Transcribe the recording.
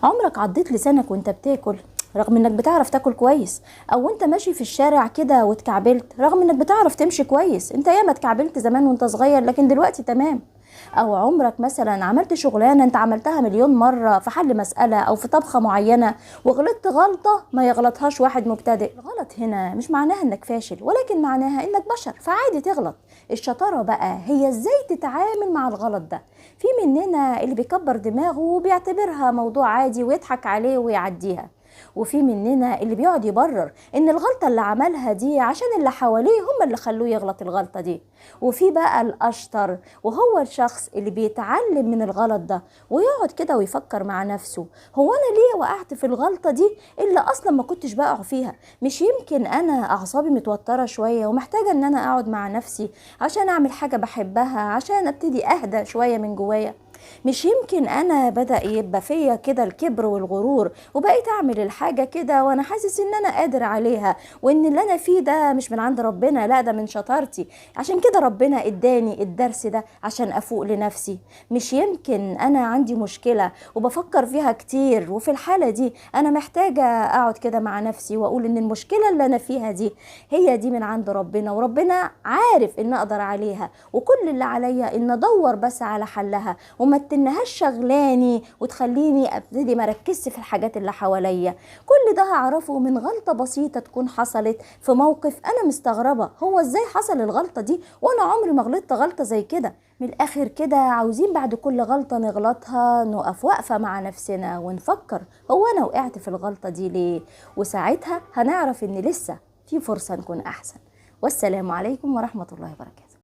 عمرك عضيت لسانك وانت بتاكل رغم انك بتعرف تاكل كويس؟ او انت ماشي في الشارع كده واتكعبلت رغم انك بتعرف تمشي كويس؟ انت ياما اتكعبلت زمان وانت صغير لكن دلوقتي تمام. او عمرك مثلا عملت شغلانة انت عملتها مليون مرة في حل مسالة او في طبخه معينة وغلطت غلطه ما يغلطهاش واحد مبتدئ؟ الغلط هنا مش معناها انك فاشل، ولكن معناها انك بشر فعادي تغلط. الشطارة بقى هي ازاي تتعامل مع الغلط ده. في مننا اللي بيكبر دماغه وبيعتبرها موضوع عادي ويضحك عليه ويعديها، وفي مننا اللي بيقعد يبرر ان الغلطة اللي عملها دي عشان اللي حواليه هم اللي خلوه يغلط الغلطة دي. وفي بقى الاشطر، وهو الشخص اللي بيتعلم من الغلط ده ويقعد كده ويفكر مع نفسه، هو انا ليه وقعت في الغلطة دي اللي اصلا ما كنتش بقع فيها؟ مش يمكن انا اعصابي متوترة شوية ومحتاجة ان انا اقعد مع نفسي عشان اعمل حاجة بحبها، عشان ابتدي اهدى شوية من جوايا؟ مش يمكن انا بدأ يبقى فيا كده الكبر والغرور وبقيت اعمل الحاجة كده وانا حاسس ان انا قادر عليها، وان اللي انا فيه ده مش من عند ربنا، لا ده من شطارتي، عشان كده ربنا اداني الدرس ده عشان افوق لنفسي. مش يمكن انا عندي مشكلة وبفكر فيها كتير، وفي الحالة دي انا محتاجة اقعد كده مع نفسي واقول ان المشكلة اللي انا فيها دي هي دي من عند ربنا، وربنا عارف ان اقدر عليها، وكل اللي عليا ان ادور بس على حلها وما تنهاش شغلاني وتخليني ابتدي ما اركزش في الحاجات اللي حواليا. كل ده هعرفه من غلطه بسيطة تكون حصلت في موقف انا مستغربه هو ازاي حصل الغلطة دي وانا عمري ما غلطت غلطه زي كده. من الاخر كده عاوزين بعد كل غلطه نغلطها نقف وقفه مع نفسنا ونفكر هو انا وقعت في الغلطة دي ليه، وساعتها هنعرف ان لسه في فرصة نكون احسن. والسلام عليكم ورحمة الله وبركاته.